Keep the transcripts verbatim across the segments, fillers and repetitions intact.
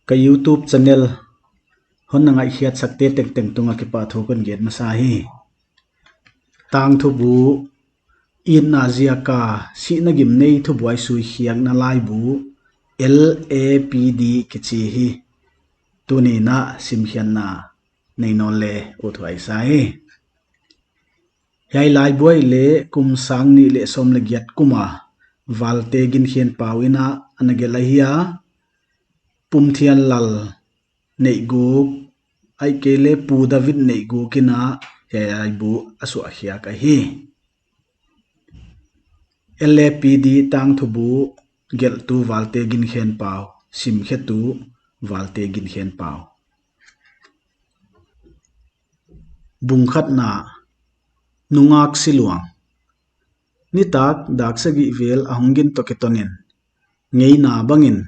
Ka YouTube channel hon na ngaihkhiat sakte tengteng tungah kipahthu kon gen masa hi. Tangthubu itna ziaka sihna gimnei thubuai suikhiakna laibu, L A P D kichi hi. Tuni'n simkhiatna nei nawn le uthuai sa hi. Hiai laibu ahihleh kum sang nih leh sawm leh giat kum a Valte Ginkhenpau in ana gelh ahi a, Pumthianlal Neihguk, ahihkeileh Pu David Neihguk in hiai laibu a suahkhiak ahi. L A P D Tangthubu, gelhtu Valte Ginkhenpau, simkhetu Valte Ginkhenpau. Bung khatna, Nungak Siluang. Nitak dak sagih vel a hong gin toh kitonin, ngeina bangin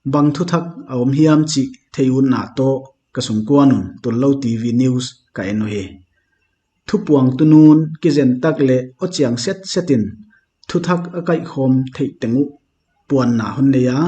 bang thuthak a om hiam chih thei utna toh ka sungkuan un tullou T V news ka en uhi. Thupuang tunun kizen tak leh aw chiang setsetin thuthak a kaihkhawm theih teng uh puanna hon nei a,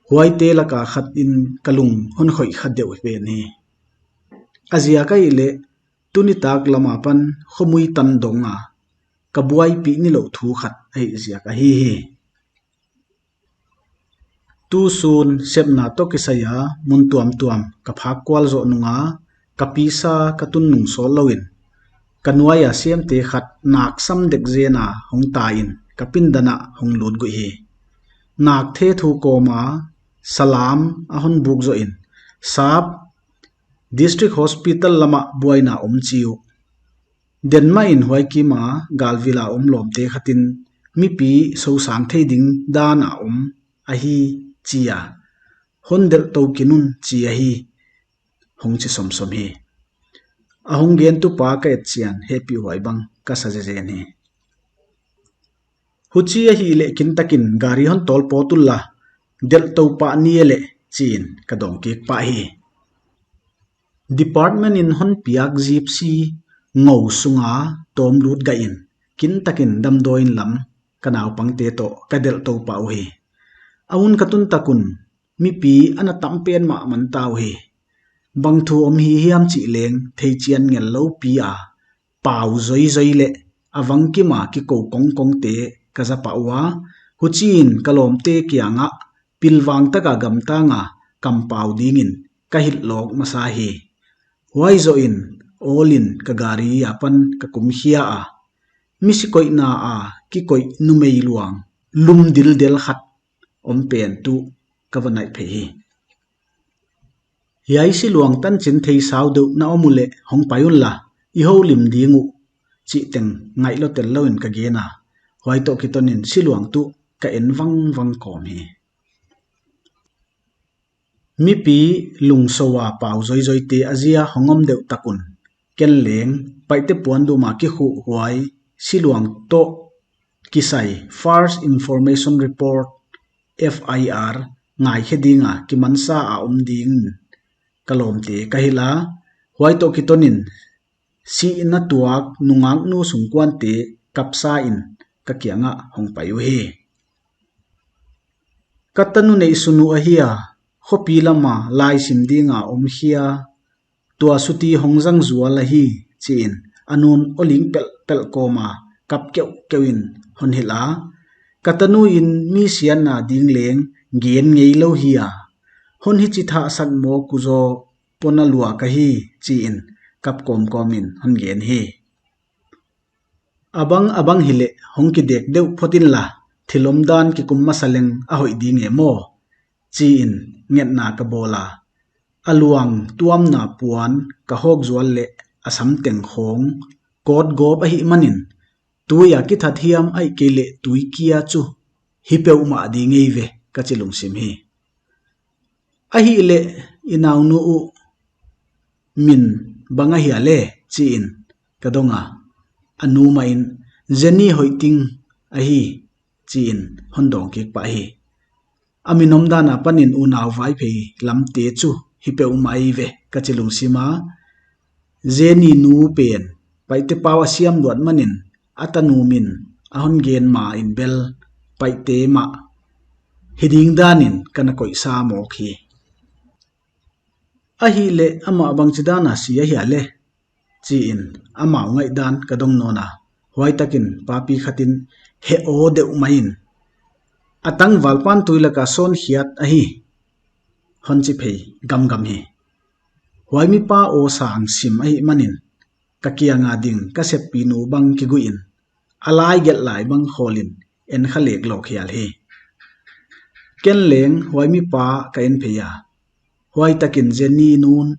huaite laka khat in ka lung hon khoih kha deuh pen hi. A ziak ahihleh tunitak lam apan khomui tan dong a ka buaipih nilouh thu khat ahih ziak ahi hi. Tusun sepna toh kisai a mun tuamtuam ka phak kual zoh nung a, ka pisa ka tun nung sawtlou in, ka nuai a semte khat nak sam dek zen a hong ta in ka pindan ah hong lut guih hi. Nak thethu kawm a salam a hon buk zoh in, sap District Hospital lam ah buaina om chi uh. Den mah in huai kim a galvil a om lawmte khat in mipi sosang thei ding dan a om ahi chi a, hon delh tou kin un chi ahi, hong chi sawmsawm hi. A hong gentu pa ka et chian hehpihhuai bang ka sa zezen hi. Huchi ahihleh kintakin gari hon tawl pawt unla, delh tou pah ni e leh, chi in ka dawng kik pah hi. Department in hon piak Gypsy ngou sunga tawm lut gah in, kintakin damdawi in lam ka naupangte toh ka delh tou pah uhi. A hun ka tun tak un mipi ana tam pen mahmah ta uhi. Bang thu om hi hiam chih leng theichian ngel lou pi a, pau zoizoi leh a vang kim a kikou kongkongte ka za pah ua, huchiin ka lawmte kiangah pilvang taka gamtang a kampau dingin ka hilh lawk masa hi. Huai zoh in awl in ka gari apan ka kumkhia a, mi sikoihna a kikoih numei luang lum dildel khat om pen tuh ka va naih phei hi. Hiai siluang tanchin thei sau deuh na om uleh hong pai unla, i houlim ding uh, chih teng ngaihlotel lou in ka gen a, huai toh kiton in siluang tuh ka en vangvang kawm hi. Mipi lungso a pau zoizoite a zia hong om deuh tak un, ken leng Paite puandum a kikhuh huai siluang toh kisai First Information Report, F I R, ngaikhe ding a kimansa a om ding ka lawmte ka hilh a, huai toh kiton in sihna tuak nungaknu sungkuante kapsa in ka kiangah hong pai uhi. Ka tanu neihsun uh ahi a, khopi lam a laisim ding a om khia, tua suti hong zang zual ahi, chi in a nu'n aw ling pelhpelh kawm a kap keuhkeuh in hon hilh a, ka tanu in mi siatna ding leng gen ngeilou hi a, hon hichi thahsak mawk uh zaw, pona lua ka hi, chi in kap kawmkawm in hon gen hi. A bang a bang hileh hong kidek deuh phot inla, thil omdan kikum masa leng a hoih ding e maw, chi in ngetna ka bawl a, a luang tuamna puan ka hawk zual leh a samteng khawng kawtgawp ahihman in, tui a kithat hiam ahihkeileh tui kia chu hi peuhmah ding eive, ka chi lungsim hi. Ahihleh i naunu uh min bang ahia le, chi in ka dong a, a nu mah in Jenny Hoihting ahi, chi in hon dawng kik pah hi. A min omdan apan in unau Vaiphei lamte chu hi peuhmah eive, ka chi lungsim a, Jenny nu pen Paite pau a siam luat man in a tanu min a hon gen ma in bel Paite mah hi ding dan in ka na koihsa mawk hi. Ahihleh amah bangchidan a si ahia leh, chi in amau ngaihdan ka dong nawn a, huaitakin papi khat in heh aw deuh mai in, a tangval pan tui lak a sawn khiat ahi, hon chi phei gamgam hi. Huai mipa aw sang sim ahih manin, ka kiang a ding ka seppinu bang kiguih in, a lai gelh lai bang khawl in enkha lek lawk hial hi. Ken leng huai mipa ka en phei a, huaitakin Jenny nu'n,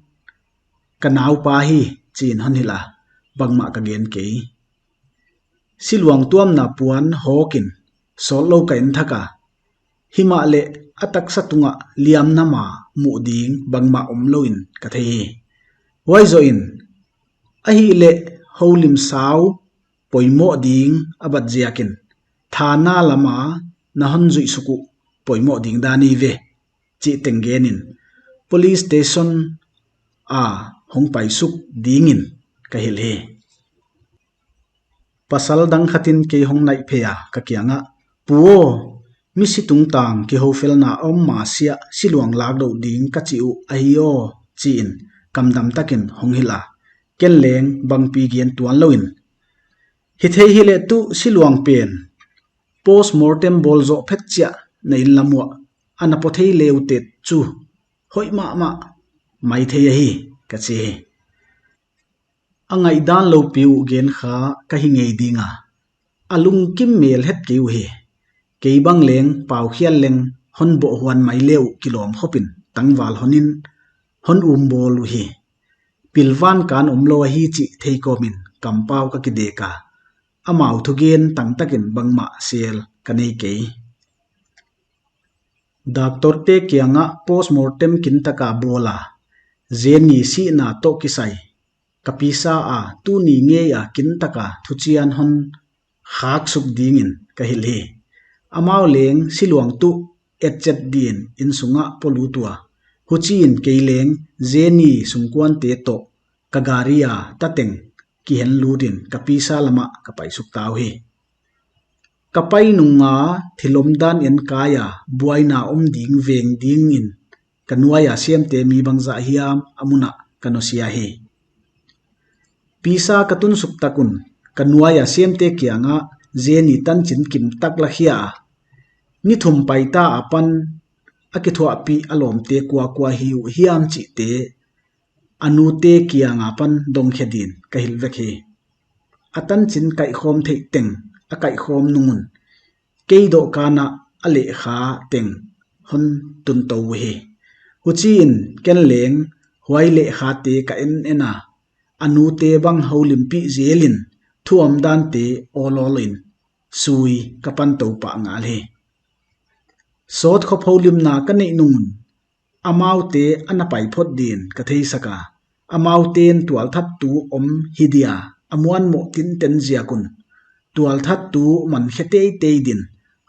ka naupa hi, chi in hon hilh a, bangmah ka gen kei. Siluang tuamna puan hawk in sawtlou ka en thak a, himahleh a taksa tungah liamna ma muh ding bangmah omlou in ka thei hi. Huai zoh in, ahihleh houlim sau poimoh ding a bat ziakin, thana lam a na hon zuih suk uh poimoh ding dan ei ve, chih teng gen in, police station a hong pai suk ding in ka hilh hi. Pasal dang khat in kei hong naih phei a, ka kiang ah, Pu aw, misi tungtang kihoufelna a om ma siah siluang lak dou ding ka chih uh ahi aw, chi in kamdam tak in hong hilh a, ken leng bangpi gen tuanlou in, Hithei hileh tu siluang pen post mortem bawl zoh phet chiah na inn lam uah ana pawt thei le uh teh chu, hoih mahmah maithei ahi, ka chi hi. A ngaihdan loupi uh gen kha ka hi ngei ding a, a lungkim mel het kei uhi. Kei bang leng paukhial leng hon bohhuan mai le uh kilawm khop in tangval hon in, hon um bawl uhi. Pilvan kan omlou ahi chih theikawm in kampau ka kidek a, amau thugen tangtak in bangmah sel ka nei kei. Doctorte kiang ah post mortem kintak a bawl a, Jenny sihna toh kisai ka pisa a, tuni ngei a kintak a thuchian hon khak suk ding in ka hilh hi. Amau leng siluang tuh etchet din innsung ah polut ua, huchi in kei leng Jenny sungkuante toh ka gari a tateng kihen lut in ka pisa lam ah ka pai suk ta uhi. Ka pai nung a thil omdan enkai a buaina om ding veng ding in ka nuai a siamte mi bangzah hiam a mun ah ka nusia hi. Pisa ka tun suk tak un ka nuai a siamte kiang ah Jenny tanchin kim tak la khia a, ni thum paita apan a kithuahpih a lawmte kuakua hi uh hiam chihte a nute kiang apan dong khe din ka hilh vek hi. A tanchin kaihkhawm theih teng a kaihkhawm nung un kei dohkan ah a lehkha teng hon tun tou uhi. Huchi in ken leng huai lehkhate ka en en a, a nute bang houlimpih zel in thu omdante awlawl in sui ka pan tou pah ngal hi. Sawt khop houlimna ka neih nung un amaute ana pai phot din ka theisak a, amaute'n tualthattu om hi dia a muanmoh tinten ziak un tualthattu man khe teitei din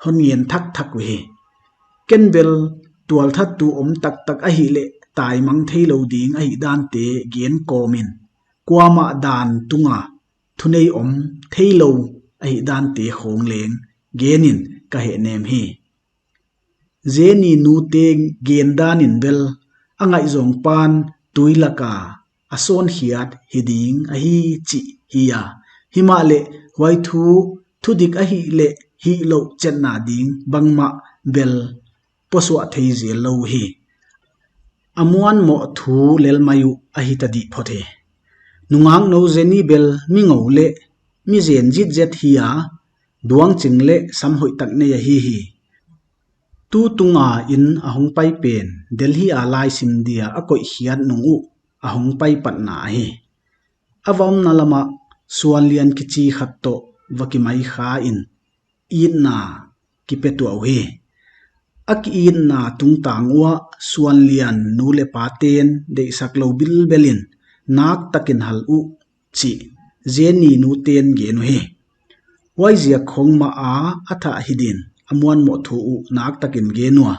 hon ngen thakthak uhi. Ken bel tualthattu om taktak ahihleh taimang theilou ding ahihdante gen kawm in, kuamah dan tung a thunei om theilou ahihdante khawng leng gen in ka hehnem hi. Jenny nute gendan in bel a ngaihzawng pan tui lak a a sawnkhiat hi ding ahi chih hi a, himahleh huai thu thudik ahihleh hihlouh chetna ding bangmah bel posuah thei zellou hi. A muanmoh thu lel mai uh ahi ta dih phot hi. Nungaknou Jenny bel mingou leh mi zen zitzet hi a, duangching leh sam hoihtak nei ahi hi. Tutung a inn a hongpai pen Delhi a laisim dia a koihkhiat nung uh a hongpai patna ahi. A va omna lam ah suanlian kichi khat toh va kimaikha in itna kipe tuah uhi. A kiitna tungtang uah suanlian nu leh pate'n deihsak lou bilbel in naktak in hal uh chih Jenny nute'n gen uhi. Huaiziak khong mah a a thah hi din a muanmoh thu uh naktak in gen ua,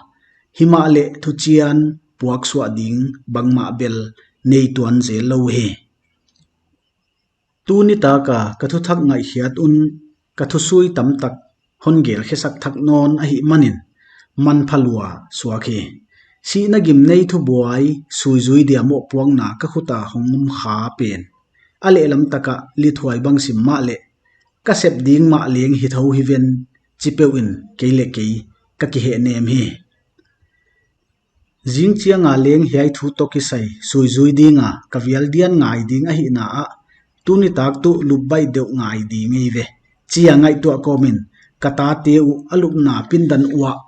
himahleh thuchian puaksuah ding bangmah bel nei tuan zellou hi. Tuni tak a ka thuthak ngaihkhiat un ka thusui tamtak hon gelkhesak thak nawn ahihman in manpha lua suak hi. Sihna gimnei thubuai suizui dia mohpuakna ka khut a hong um kha pen a lehlam tak ah lithuai bang sim mahleh, ka sep ding mah leng hithou hi ven, chi peuh in kei leh kei ka kihehnem hi. Zing chiang a leng hiai thu toh kisai suizui ding a ka vial dian ngai ding ahihna ah, tuni tak tuh lup baih deuh ngai ding ei ve, chi a ngaihtuah kawm in ka tate uh a lupna pindan uah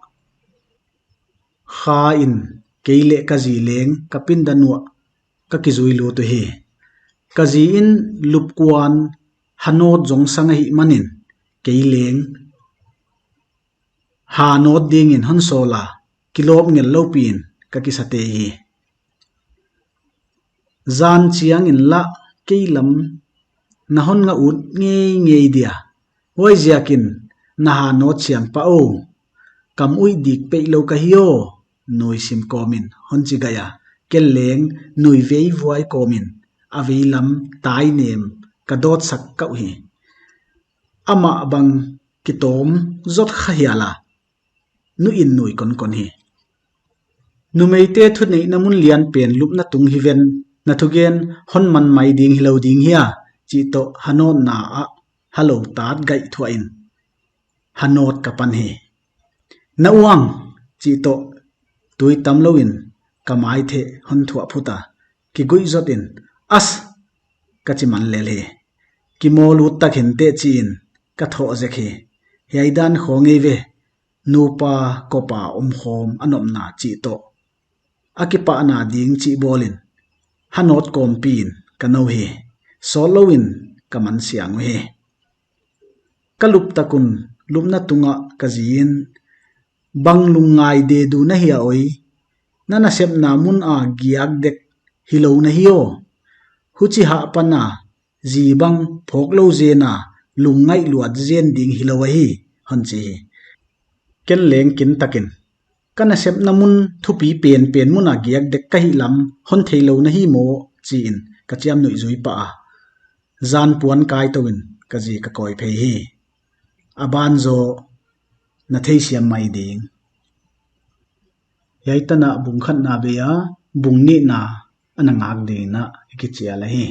kha in, kei leh ka zi leng ka pindan uah ka kizui lut uhi. Ka zi in lup kuan hanawt zong sang ahih man in, kei leng hanawt ding in hon sawl a, kilawp ngello pi in ka kisa tei hi. Zan chiang in lah kei lam na hon ngah ut ngeingei dia, huaiziak in na hanawt siam pah aw, kam uih dik peihlou ka hi aw, nui sim kawm in hon chi gaih a, ken leng nui veivuai kawm in a veilam tainem ka dawtsak kah uhi. Amah bang kitawm zot kha hial a, nu in nui konkon hi. Numeite thuneihna mun lian pen lupna tung hi ven, na thugen hon man mai ding hilou ding hia, chih toh hanawtna ah halou tat gaihthuah in hanawt ka pan hi. Na uang, chih toh tui tamlou in ka maitheh hon thuah phut a, kiguih zot in, as, ka chi man lel hi. Kimawl ut tak hinteh chi in ka thoh zek hi. Hiai dan khawng ei ve, nupa kop a omkhawm a nopna chih toh a kipahna ding chih bawl in hanawt kawmpi in ka nou hi. Sawtlou in ka man siang uhi. Ka lup tak un lupna tung ah ka zi in, bang lungngai dedu na hia oi, na nasepna mun a giak dek hilou na hi aw, huchi hah pan a zi bang phawklou zen a lungngaihluat zen ding hilou ahi, hon chi hi. Ken leng kintak in, ka nasepna mun thupi penpen mun a giak dek ka hihlam hon theilou na hi maw, chi in ka chiamnuih zui pah a, zan puan kai tou in ka zi ka kawi phei hi. A ban zaw na theisiam mai ding. Hiai tan ah bung khatna bei a, bung nihna ana ngak ding in i kichial ahi.